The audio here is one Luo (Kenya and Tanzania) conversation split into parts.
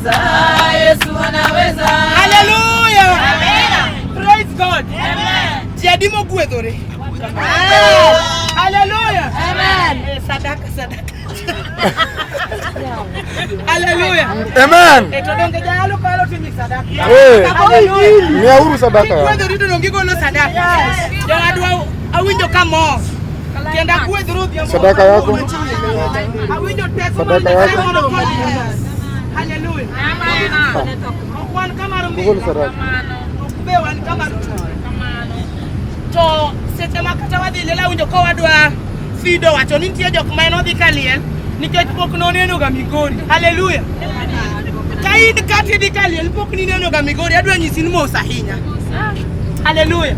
Anaweza, Yesu anaweza. Haleluya. Praise God. Amen. Ji adi mogwedhore? Haleluya. Amen. Eh, sadaka sadaka. Haleluya. Amen. Eh, to donge jayalo kalo timi sadaka. Eh. Haleluya. Miyauru sadaka. Gwedhori to donge igolo sadaka. Jowadwa awinjo ka mor. Kendo agwedhru odhiambo. Sadaka yako. Awinjo teko mar Sadaka Nyasaye yako. mondo okony. Haleluya. Ok wan kamar Ugol mbili. sadaka. Ok be wan kamar tuo. To seche ma kata wadhi liel awinjo ka wadwa Fido wacho ni nitie jok ma nodhi ka liel nikech pok noneno ga Migori. Haleluya. Ka in kata idhi ka liel pok nineno ga Migori, adwa nyisi ni mos ahinya. Haleluya.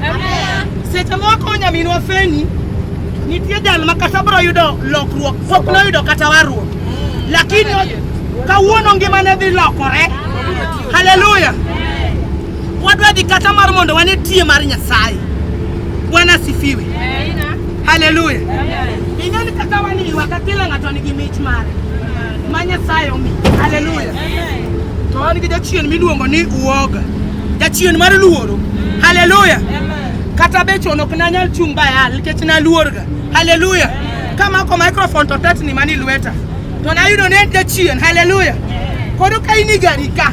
Seche ma wakowo nyaminwa Feni, nitie jal ma kata bro yudo lokruok, pok noyudo kata warruok. Lakini kawuono ngimane dhi lokore. Haleluya. Wadwa dhi kata mar mondo wane tie mar Nyasaye. Bwana asifiwe. Haleluya. Ing'e ni kaka wan ywak kila ng'ato nigi mich mare ma Nyasaye omiyo. Haleluya. To wan gi jachien miluongo ni uoga. Jachien mar luoro. Haleluya. Kata be chon ok nanyal chung' bayal nikech naluorga. Haleluya. Kamako microphone to tetni mani lweta. To nayudo ni en jachien. Haleluya. Koro ka in e gari ka,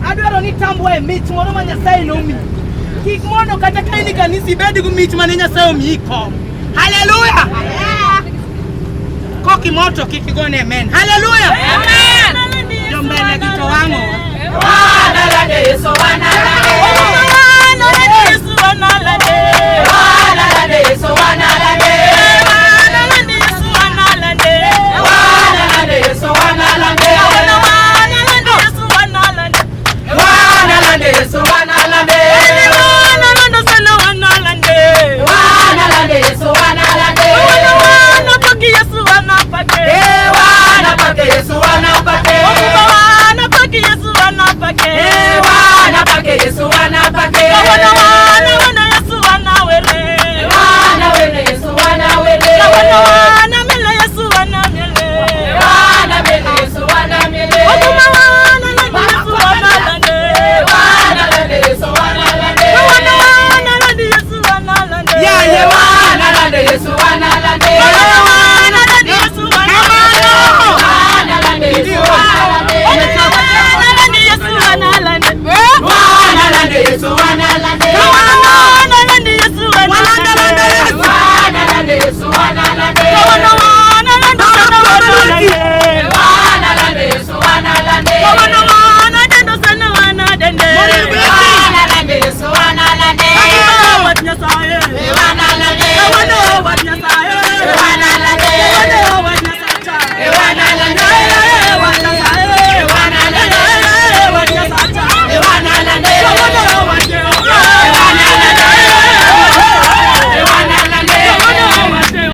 adwaro ni tambwa e mich moro ma Nyasaye nomiyi. Kik mondo kata ka in e kanisa ibed gi mich mane Nyasaye omiyi kom. Haleluya. Kokimoto kik igone amen. Haleluya.